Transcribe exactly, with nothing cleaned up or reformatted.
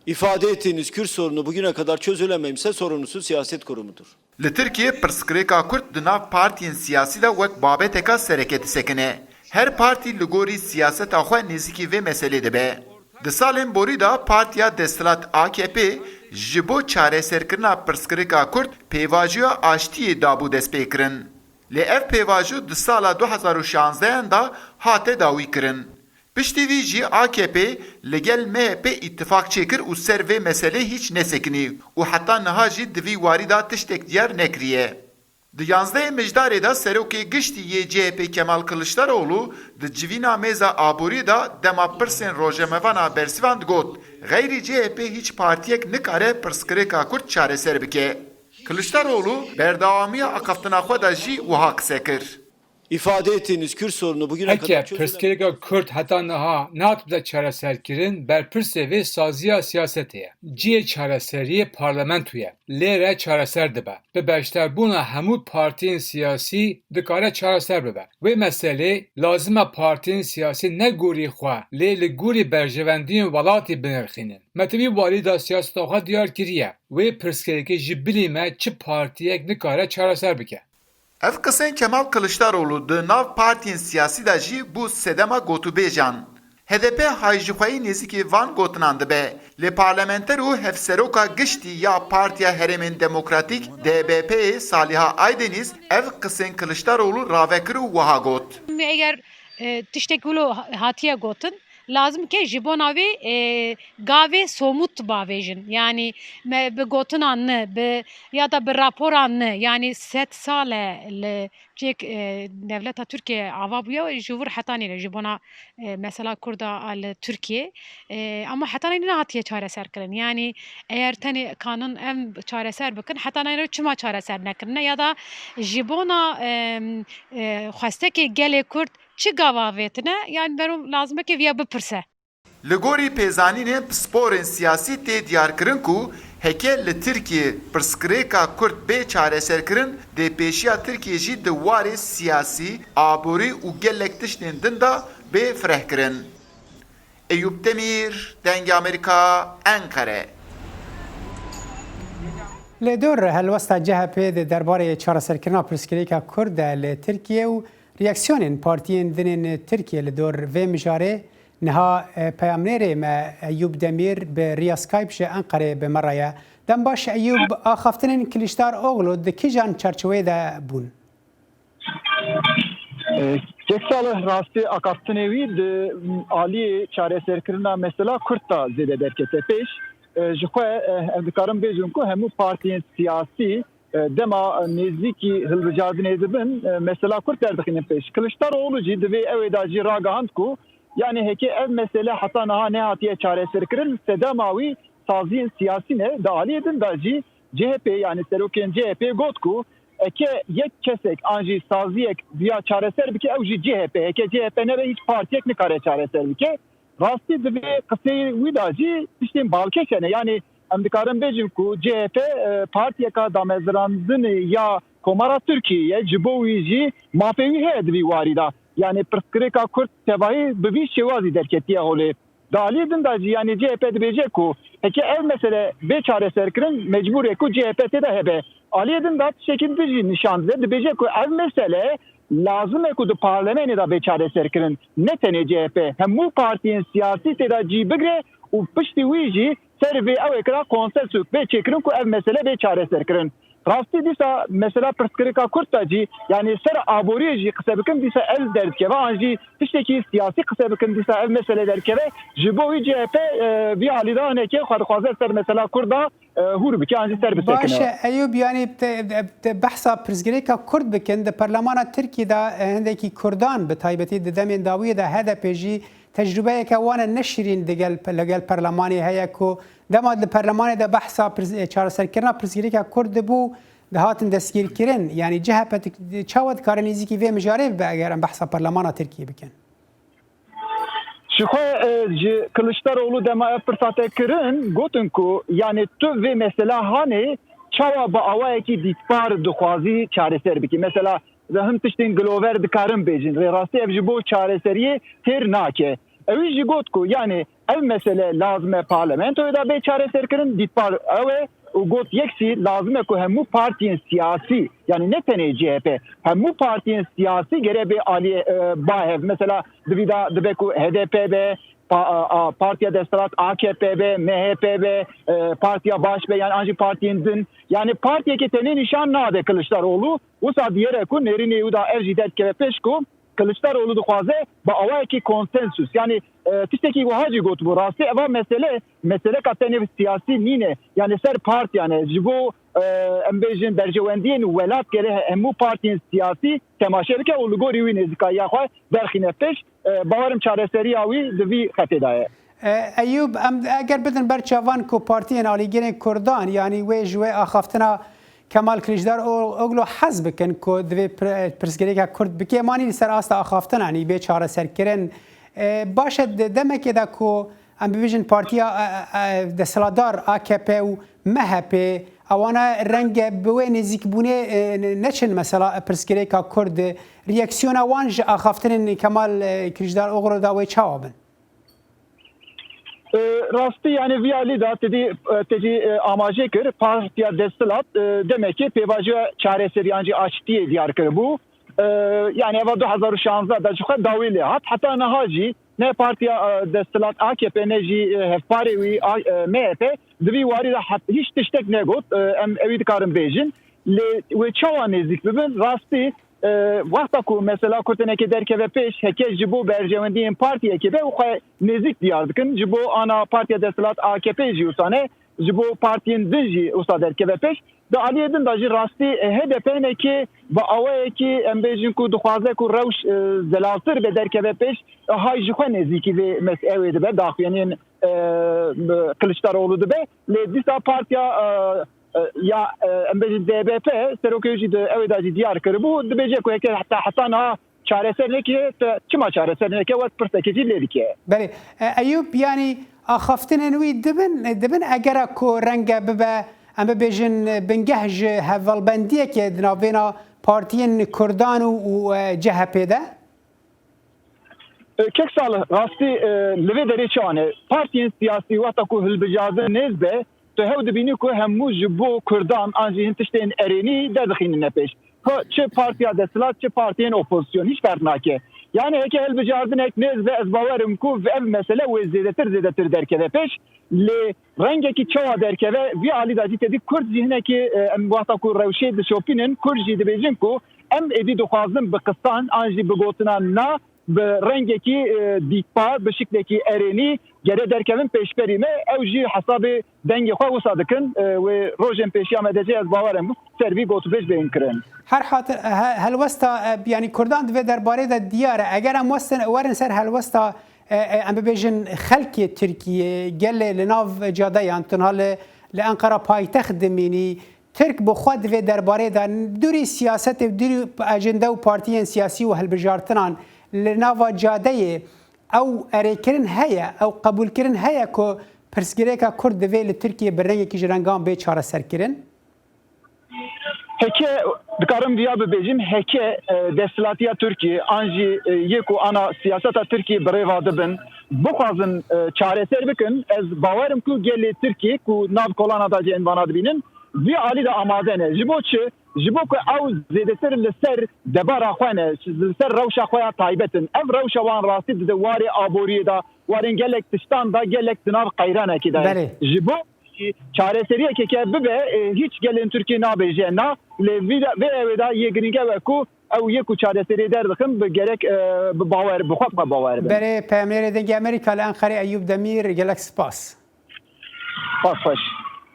İfade ettiğiniz Kürt sorunu bugüne kadar çözülememişse sorumlusu siyaset kurumudur. Li Tirkiyê pirsgirêka Kurd di nav partiyên siyasî de wek babeteka sereke disekine. Her partî li gorî siyaseta xwe nêzîkî vê meselê dibe. Di salên borî de partiya desthilat A K P ji bo çareserkirina pirsgirêka Kurd pêvajoya aştiyê dabû destpêkirin. Lê ev pêvajo di sala du hezar û şanzdehan de hate dawîkirin. Piştî vî jî A K P li gel M H P îtifak çêkir û ser vê meselê hîç nesekinî û heta niha jî di vî warî de tiştek diyar nekiriye. Di yanzdehê Mijdarê de serokê giştî yê C H P Kemal Kiliçdaroglu di civîna mêza aboriyê de dema pirsên rojnamevana bersîvan digot, Xeyrî C H P hîç partiyek nikare pirsgirêka Kurd çareser bike. Kiliçdaroglu berdewamiya axaftina xwe de jî wiha qise kir. İfade ettiğiniz Kürt sorunu bugüne kadar Heke çözülememiş. pirsgirêka Kurd heta niha nehatibde çareserkirin, berpirsê vê saziya siyasetê ye. Cihê çareseriyê parlamento ye. Lê re çareser dibe. Bi beşdarbûna hemû partiyên siyasî dikare çareser bibe. Wê meselê lazim e partiyên siyasî ne gorî xwe, lê li gorî berjewendiyên welatê binirxînin. Me di vî warî de siyaseta xwe diyar kiriye. Wê pirsgirêkê ji bilî me çi partiyek nikare çareser bike. Ev qisên Kemal Kiliçdaroglu di nav partiyên siyasî de jî bû sedema gotûbêjan. H D P hay ji xweyî nêzîkî van gotinan dibe, lê parlamenter û hevseroka giştî ya Partiya Herêmên Demokratîk, D B P'ê Saliha Aydeniz ev qisên Kiliçdaroglu ravekir û wiha got. Eger e, tiştek wilo hatiye gotin, lazim ke ji bona vê e, gavê somût bavêjin. Yanî me bi gotinan ne, bi ya da bi raporan ne. Yanî sed sal e li cêk e, dewleta Tirkiye ava bûye, ji vir hetanî re ji bona e, mesela Kurda a li Tirkiye. E, ama hetanî nehatiye çareser kirin. Yanî eger tenê kanin em çareser bikin, hetanî re çima çareser nekirine ya da ji bona e, e, xwestekê gelê Kurd çi gava avêtine? Yanî berom lazim e ke viya bipirse. Li gorî pêzanînên pisporên siyasî tê diyarkirin ku heke li Tirkiyê pirsgirêka Kurd bê çareserkirin, dê pêşiya Tirkiyê jî di warê siyasî, aborî û gelek tiştên din de bê firehkirin. Eyûp Demîr, Dengê Amerîka, Enqere. Li dor helwesta C H P di derbarê çareserkirina pirsgirêka Kurd de li Tirkiye û reaksiyonên partiyên din ên Tirkiye li dor vê mijarê, niha e, peyamnêrê me Eyûp Demîr bi riya Skype ji Enqerê bi me re ye. Dem baş Eyûp, axaftinên Kiliçdaroglu di kîjan çarçeweyê de bûn? Kek Salih, rastî axaftinê wî di aliyê çareserkirina mesela Kurd de zêde derkete pêş. Ji xwe em dikarin bêjin ku hemû partiyên siyasî dema nêzîkî hilbijartinê dibin, mesela Kurd derdixînin pêş. Kiliçdaroglu jî divê ew ê de jî ragihand ku, yanî heke ev mesele heta niha nehatiye çareserkirin, sedema wî saziyên siyasî ne. Di aliyê din de jî C H P, yanî serokên C H P got ku eke yek kesek an jî saziyek viya çareser bike, ew jî C H P. Heke C H P nebe, hîç partiyek nikare çareser bike. Rastî di vê qiseyê wî de jî tiştên balkêş hene. Yanî em dikarin bêjin ku C H P e, partiyeka damezrandinê ya Komara Tirkiyê ye, ji bo wî jî mafê wî heye di vî warî de. Yanî pirsgirêka Kurd tevahî bi vî şêwazî derketiye holê. Di aliyê din de jî, yanî C H P dibêje ku heke ev mesele bê çareserkirin, mecbûr e ku C H P tê de hebe. Aliyê din de tiştekî din jî nîşan dide, dibêje ku ev mesele lazim e ku di parlamenê de bê çareserkirin, ne tenê C H P. Hemû partiyên siyasî tê de cî bigre û piştî wî jî ser vê ew ê kira konsensus bê çêkirin ku ev mesele bê çareserkirin. Rastî dîsa mesela pirsgirêka Kurd de jî, yanî ser aboriyê jî qise bikin, dîsa ev derdikeve, an jî tiştekî siyasî qise bikin, dîsa ev mesele derkeve. Ji bo wî C H P e, vî alî de hinekê xwe dixwaze ser mesela Kurd de e, hûr bike, an jî ser bisekine. Baş e, Eyûb, yanî te, te, te behsa pirsgirêka Kurd bikin, di perlemana Tirkiyê de e, hindekî Kurdan, bi taybetî di demên dawiyê de H D P jî tecrûbeyeke wan e neşirîn digel, li gel perlemanê heye ku dema di perlemanê de behsa pirs-, e, çareserkirina pirsgirêka Kurd dibû, dihatin destgîrkirin. Yanî C H P dik-, çawa dikare nêzîkî vê mijarê bibe eger em behsa perlemana Tirkiyê bikin? Ji xwe e, ji Kiliçdaroglu dema ev pirsa te kirin, gotin ku, yanî tu vê mesela hanê çawa bi awayekî dîtbar dixwazî çareser bikî? Mesela, him tiştên gilover dikarin bêjin. Rêrastî ev ji bo çareseriyê têr nake. Ewî jî got ku, yanî Ev mesele lazim e parlamentoyê de bê çareserkirin. Dîtbar ew e û got, yeksî lazim e ku hemû partiyên siyasî, yanî ne tenê C H P, hemû partiyên siyasî gere bê aliyê, e, ba hev. Mesela di vî de dibe ku H D P be, pa-, a, a, Partiya Desthilat A K P be, M H P be, e, Partiya Baş be, yanî an jî partiyên din. Yanî partiyekê tenê nîşan nade Kiliçdaroglu. Wisa diyar e ku nêrînê wî de ev jî derdikeve pêş ku Kiliçdaroglu dixwaze bi awayekî konsensus, yanî, e, tiştekî wiha jî gotibû, rastî eva mesele, meseleka tenê siyasî nîne. Yanî ser partiyan e. Ji bo, e, em bêjin berjewendiyên welat gere hemû partiyên siyasî temaşe bike û li gorî wî nêzîkayiya xwe derxîne pêş. E, bawerim çareseriya wî di vî xetê de ye. E, Eyûb, em eger bidin ber çavan ku partiyên alîgirên Kurdan, yanî wê ji wê axaftina Kemal Kiliçdaroglu hez bikin ku divê pir-, pirsgirêka Kurd bike, manî li ser asta axaftina, yanî bê çareserkirin. E, baş e, di demekê de ku em bibêjin partiya, e, e, e, desthilatdar A K P û M H P, ewana renge bi wê nêzîkbûnê, e, ne-, neçin mesela pirsgirêka Kurd. Reaksiyona wan ji axaftinên Kemal, e, Kiliçdaroglu de wê çawa bin? E, rastî, yani, vî alî de te dî, e, te jî, e, amaje kir, Partiya Desthilat, e, demekê pêvajoya çareserî an jî aştiyê diyar kiribû. E, yani, eva du hezar û şanzdeh de ji xwe dawî lê hat. Heta niha jî ne Partiya, e, Desthilat A K P ne jî, e, hevparê wî, A-, e, M H P di vî warî de het-, hîç tiştek negot. E, em ewî dikarin bêjin. Lê wê çawa nêzîk bibin? Rastî, e, wexta ku mesela Kurd tenekê derkeve pêş, heke ji bo berjewendiyên partiyekê be û xwe nêzîk diyar dikin. Ji bo ana Partiya Desthilat A K P jî wisa ne, ji bo partiyên din jî wisa derkeve pêş. Di aliyê din de jî rastî, e, H D P hinekê bi awayekî, em bêjin ku dixwaze ku rewş, e, zelaltir be derkeve pêş, e, hay ji xwe nêzîkî vê meseleyê dibe, daxuyaniyên, e, Kiliçdaroglu dibe. Lê dîsa partiya, e, e, ya, e, em bêjin D B P, serokê jî di ew ê de jî diyar kiribû, dibêje ku heke heta, heta niha çareser nekiriye, te çima çareser neke, wek pirsekê jî lê dike. Belê. E, Eyûp, yanî axaftinên wî dibin, dibin egera ku renge bibe, em bibêjin, bingeh ji hevalbendiyeke di navbêna partiyên Kurdan û, û, e, C H P de? E, Kek Salih, rastî, e, li vê derê çi ane? Partiyên siyasî wexta ku hilbijardin nêz be, tu hew dibînî ku hemû ji bo Kurdan an jî hin tiştên erênî derdixînine pêş. Ha, çi partiya desthilat, çi partiyên opozisyon, hiç ferq nake. Yani heke hilbijardinek nêz be, ez bawerim ku ev mesele wê zêdetir, zêdetir derkeve pêş. Lê rengekî çawa derkeve, vî alî de jî tedî Kurd jî hinekî, e, em wexta ku rewşê dişopînin, Kurd jî dibêjin ku em êdî dixwazin bi qisan an jî bi gotinan na, bi rengekî, e, dîtbar, bi şiklekî erênî gere derkevin pêşberî me. Ew jî hesabê dengê xwe wisa dikin. E, wê rojên pêşiya me de jî ez bawer im ser vî gotûbêj bên kirin. Her hat-, he-, helwesta, e, yanî Kurdan di vê derbarê de diyar e. Eger em westin, werin ser helwesta, e, e, em bibêjin xelkê Tirkiyê, gelê li nav cadeyan, tu niha li, li Enqera paytext dimînî, Tirk bi xwe di vê derbarê de dûrî siyasetê û dûrî ajende û partiyên siyasî û hilbijartinan li nava cadeyê ew erêkirin heye, ew qebûlkirin heye ku pirsgirêka Kurd divê li Tirkiyê bi rengekî ji rengan bê çareserkirin? Heke, dikarim viya bibêjim, heke, e, desthilatiya Tirkiyê an jî, e, yê ku ana siyaseta Tirkiyê bi rêva dibin, bixwazin, e, çareser bikin, ez bawer im ku gelê Tirkiyê ku nav kolana da jî em vana dibînin, vî alî de amade ne. Ji bo çi? Ji bo ku ew zêdetir li ser debara xwe ne, li ser rewşa xwe ya taybet in. Ev rewşa wan rastî dide warê aboriyê de, warên gelek tiştan de, gelek di nav qeyranekê de ye. Belê. Ji bo çareseriyekê ke bibe, e, hiç gelên Tirkiyê nabêje na, lê vî de, vê ewê de yê girîng ew e ku ew yê ku çareseriyê derdixin bi gerek, e, bi bawer, bi xwe bi xwe bawer bin. Berê peyamnêrê Dengê Amerîka li Enqerê Eyûp Demîr, gelek spas. Spas xweş.